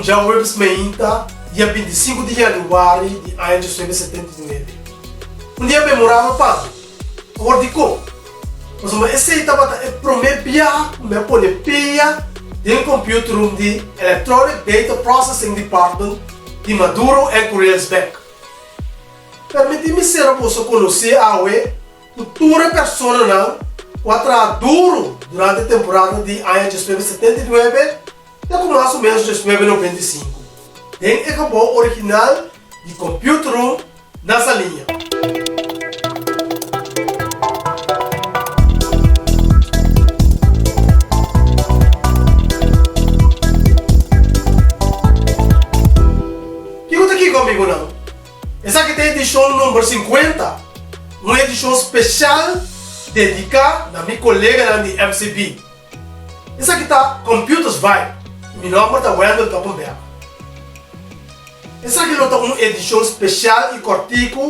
djaweps meinta, dia 25 di yanüari di aña 1979. Un dia memorabel pa mi. Awor dikon? Pasobra esei tabata e promé biaha ku mi a pone pia den computer room di Electronic Data Processing Department di Maduro en Curiels Bank. Permití mi sera boso konosé awe ku tur e personanan ku a traha duru durante e temporada di aña 1979 te ku mas o ménos 1995 den e gebou original di computer room na Saliña. Kiko ta kiko, amigunan? Esaki ta edishon number 50, un edishon speshal dediká na mi koleganan di MCB. Esaki ta Computers Vibe y mi nomber ta Wendell Toppenberg. Esaki lo ta un edicion special y cortico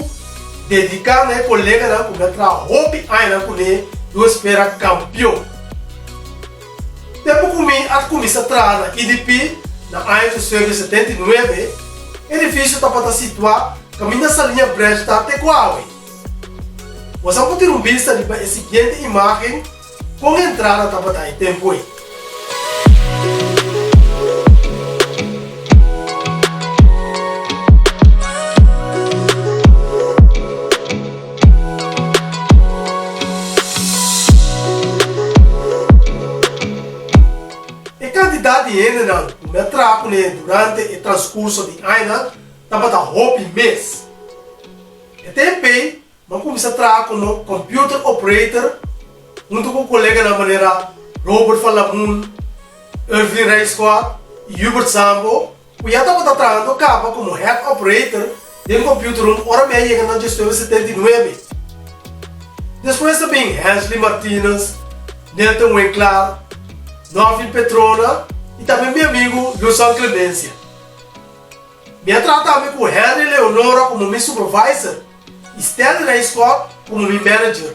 dedica na e coleganan cu mi a traha hopi añanan cune y un espera campeon. Tempo cu mi a cuminsa traha na EDP na aña 1979, e edificio tabata situa caminda Saliña Branch ta te cu awe. Boso a por tira un bista riba e siguiente imagen. Kon entrada tabata e tempu ei? E kantidat di hendenan ku mi a traha kuné durante e transkurso di añanan tabata hopi mes. E tempu ei Bo a kuminsá traha komo computer operator huntu ku koleganan manera Robert van Lamoen, Irving Rijschoat i Hubert Sambo, ku ya tabata trahando kaba komo head operator den computer room ora mi a yega na 1979. Despues ta bin Hensley Martinez, Nelton Winklaar, Norvin Petrona i tambe mi amigu Luson Clemencia. Mi a traha tambe ku Henry Leonora komo mi supervisor i Stanley Ray Scott komo mi manager.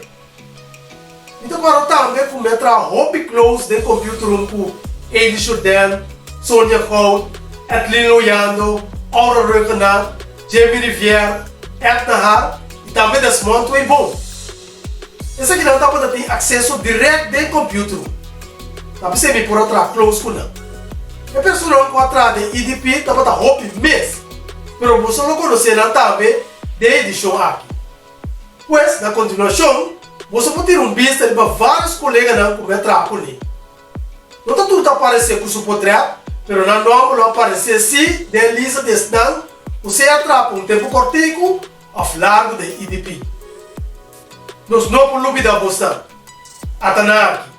Mi ta kòrda tambe ku mi a traha hopi close den computer room ku Ady Jourdain, Sonia Goud, Edlin Loyando, Aura Ruggenaath, Jamie Rivière, Edna Hart i tambe Desmond Tweeboom. Esakinan tabata tin akseso dirèkt den computer room. Ta p'esei mi por a traha close ku nan. E personanan ku a traha den EDP tabata hopi mes, pero boso lo konosé nan tambe den e edishon aki. Pues, na kontinuashon, boso por tira un bista riba vários koleganan ku mi a traha kuné. No ta tur ta aparesé ku su potrèt, pero nan nòmber lo aparesé sí den e lista di esnan ku sea a traha pa un tempu kòrtiku òf largu den EDP. Nos no por lubidá bosnan. Ata nan aki.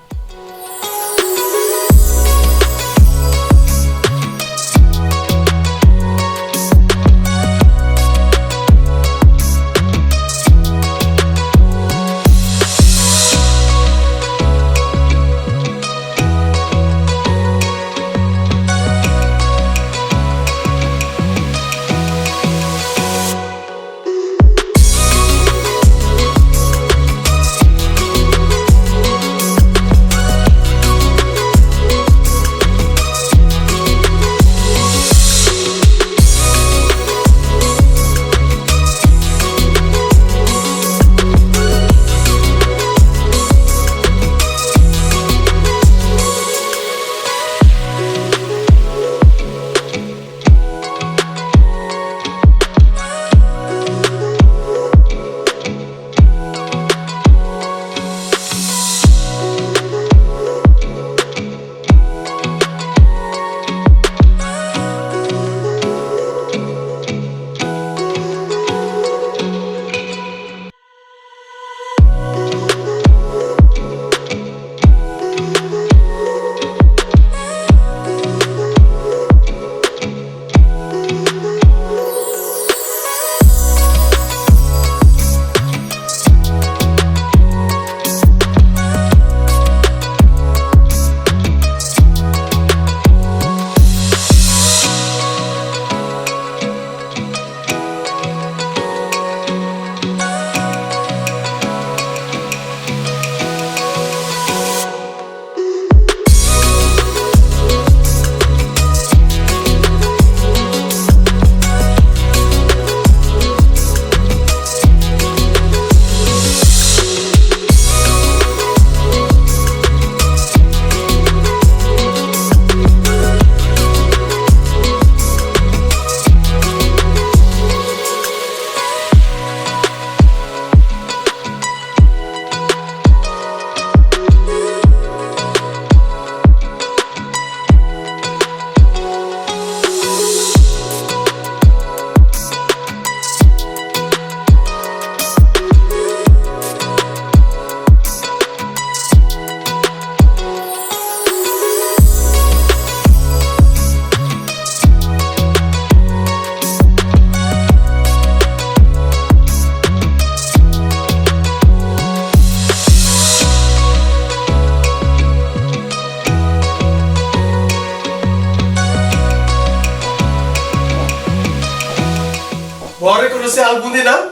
Bo a rekonosé algun di nan?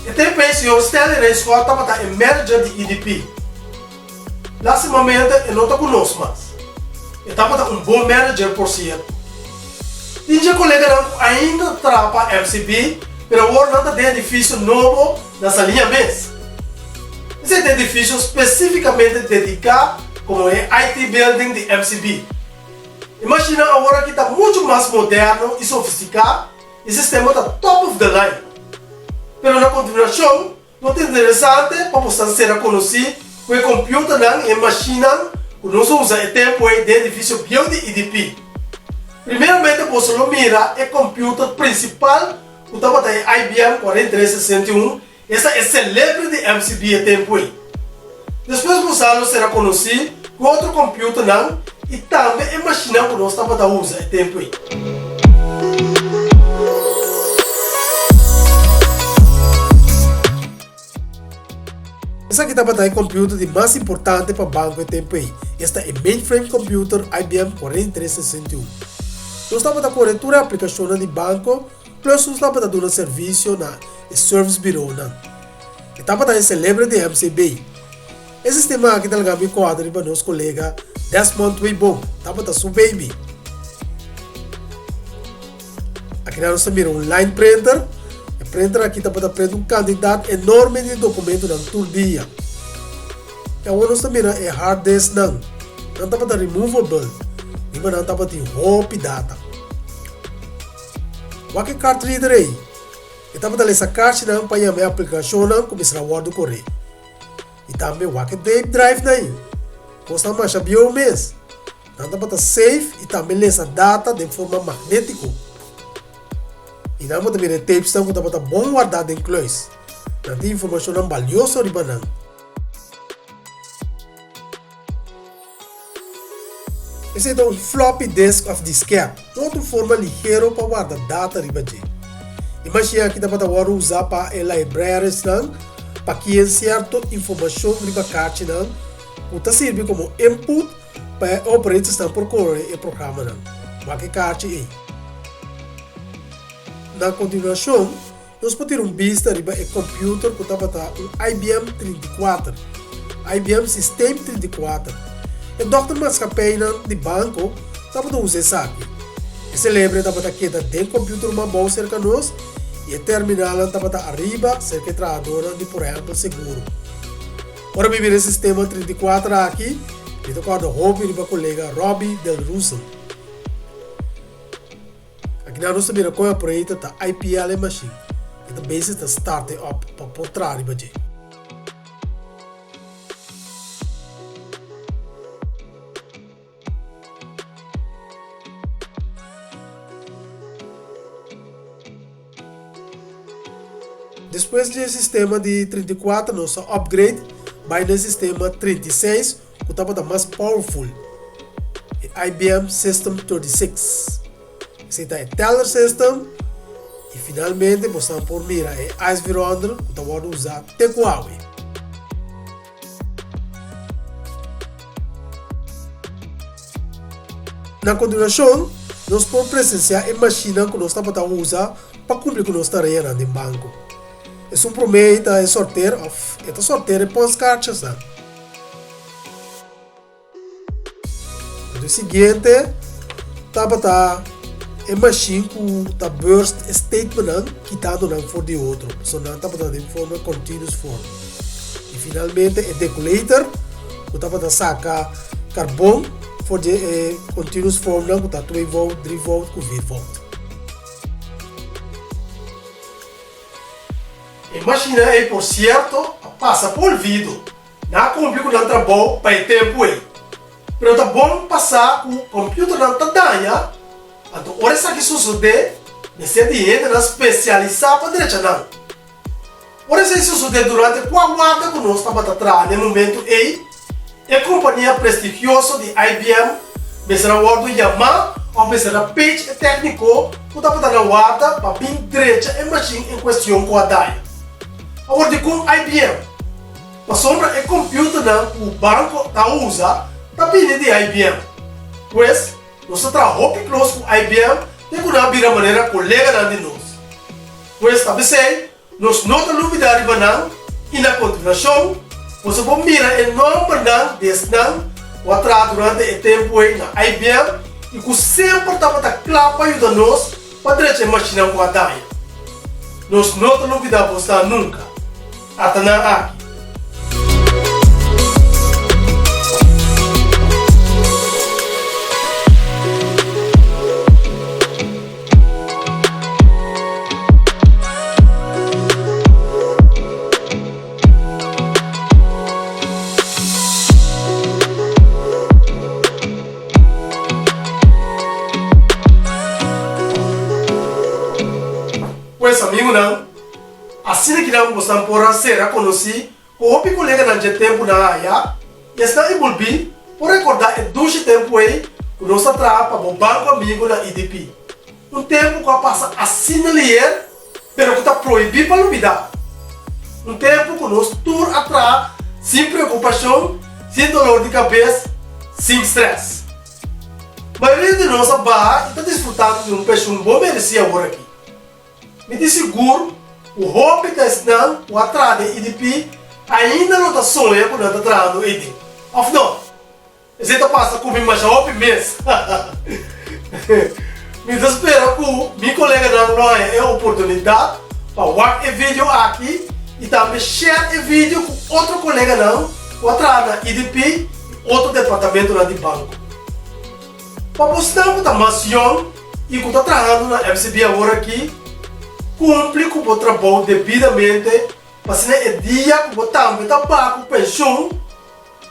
E tempu ei señor Stanley Rijnschot tabata e manager di EDP. Lastimamente e no ta ku nos mas. E tabata un bon manager por sierto. Tin dje koleganan ku ainda ta traha pa MCB pero awor nan ta den edifisio nobo na Saliña mes. Esei ta edifisio spesífikamente dediká komo e IT building di MCB. E mashinnan awor aki ta muchu mas moderno i sofistiká i e sistema ta top of the line. Pero na kontinuashon No ta interesante pa bo sa sera konosí ku e kompiuternan i e mashinnan ku nos a usa e tempu ei den edifisio bieu di EDP. Primeramente boso lo mira e kompiuter prinsipal ku tabata e IBM 4361, esta e selebre di MCB e tempu ei. Despues bo sa lo sera konosí ku otro kompiuternan i tambe e mashinnan ku nos tabata usa e tempu ei. Esaki tabata e kompiuter di mas importante pa banko e tempu ei, esta e mainframe computer IBM 4361. Nos tabata kore tur e aplikashonnan di banko plus nos tabata duna servisio na e service bureaunan. E tabata e selebre di MCB. E sistema aki ta laga mi kòrda riba nos kolega Desmond Tweeboom, tabata su baby. Akinan nos ta mira un line printer. E printer aki tabata print un kantidat enorme di dokumentonan tur dia. I awor nos ta mira e hard disknan. Nan tabata removable. Riba nan tabatin hopi data. Wak e card reader ei. E tabata lesa karchinan pa yama e aplikashonnan ku mester a wòrdu koré. I tambe wak e tape drive nan ei. Kosnan masha bieu mes. Nan tabata safe i tambe lesa data den forma magnétiko. I nan bo ta mira e tapesnan ku tabata bon wardá den kluis. Nan tin informashonnan balioso riba nan. Esei ta un floppy disk òf diskèt, un otro forma ligero pa warda data riba dje. E mashin aki tabata wòrdu usá pa e librariansnan pa kien sierto informashon riba karchinan ku ta sirbi komo input pa e operatorsnan por kore e programanan. Wak e karchi ei. Na kontinuashon, Nos por tira un bista riba e computer cu tabata un IBM 34, IBM System 34. E dokter maatschappijnan di banco tabata usa esaki. E celebre tabata keda den computer un abou cerca nos y e terminalnan tabata ariba cerca e trahadornan di por ehempel seguro. Ora mi mira e sistema 34 aki, mi ta corda hopi riba colega Robbie Del Russell. Akinan nos ta mira kon e operator ta IPL e mashin. E ta bezig ta start e op pa por traha riba dje. Despues di e sistema di 34 nos a upgrade bai na e sistema 36 ku tabata mas powerful, e IBM System 36. Esei ta e teller system i finalmente bosan por mira e Ice 400 ku ta wòrdu usá te ku awe. Na kontinuashon nos por presensiá e mashinnan ku nos tabata usa pa kumpli ku nos tareanan den banko. Esun promé ta e sorter òf e ta sorter e pòstkartjesnan. Anto e siguiente tabata e mashin ku ta burst e statementnan kitando nan for di otro, pasobra nan tabata den forma continuous form. I finalmente e decolator ku tabata saka karbon for di e continuous formnan ku ta twee volt, drie volt ku vier volt. E mashinnan ei por sierto a pasa pa olvido. Nan a kumpli ku nan trabou pa e tempu ei. Pero ta bon pa sa ku kòmpiuternan ta daña, anto ora esaki sosodé, mester di hendenan spesialisá pa drecha nan. Ora esei sosodé durante kua warda ku nos tabata traha na e momentu ei, e kompania prestigioso di IBM mester a wòrdu yamá òf mester a page e tèkniko ku tabata na warda pa bin drecha e mashin en kuestion ku a daña. Awor dikon IBM? Pasobra e computernan cu banco ta usa ta bini di IBM. Pues, nos ta traha hopi close cu IBM te cu nan a bira manera coleganan di nos. Pues ta p'esei nos no ta lubidá riba nan i na kontinuashon boso por mira e nòmbernan di esnan ku a traha durante e tempu ei na IBM i ku semper tabata kla pa yuda nos pa drecha e mashinnan ku a daña. Nos no ta lubidá bosnan nunka. Ata nan aki. Pues amigunan, asina kinan bosan por a sera konosí ku hopi koleganan dje tempunan aya, i esnan enbolbí por rekordá e dushi tempu ei ku nos a traha pa bo banko amigu na EDP. Un tempu ku a pasa asina liher, pero ku ta prohibí pa lubidá. Un tempu ku nos tur a traha sin preokupashon, sin dolor di kabes, sin strès. Mayoria di nos a baha i ta disfrutando di un penshun bon meresí awor aki. Mi tin sigur ku hopi ta esnan ku a traha den EDP ainda lo ta soña ku nan ta trahando eiden. Òf no? Esei ta pasa ku mi masha hopi mes. Mi ta spera ku mi koleganan lo haña e oportunidat pa wak e video aki i tambe share e video ku otro koleganan ku a traha na EDP i otro departamentonan di banko. Pa bosnan ku ta mas yòn i ku ta trahando na MCB aworakí, kumpli ku bo trabou debidamente pa asina e dia ku bo tambe ta baha ku penshun,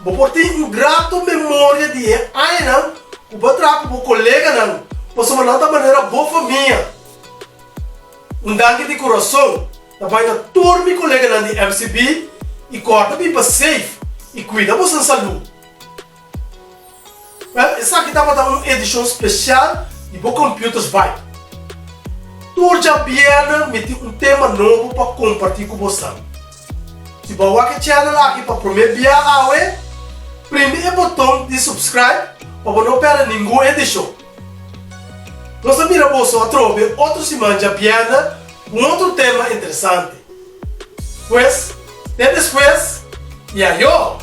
bo por tin un grato memoria di e añanan ku bo a traha ku bo koleganan pasobra nan ta manera bo famia. Un danki di kurason ta bai na tur mi koleganan di MCB i kòrda biba safe i kuida boso salú. Wel, esaki tabata un edishon spesial di bo Computers Vibe. Tur djabièrnè mi tin un tema nobo pa kompartí ku bosan. Si bo a wak e channel aki pa promé bia awe, primi e boton di subscribe pa bo no pèrdè ningun edishon. Nos ta mira boso atrobe otro siman djabièrnè ku un otro tema interesante. Pues, te despues y ayo!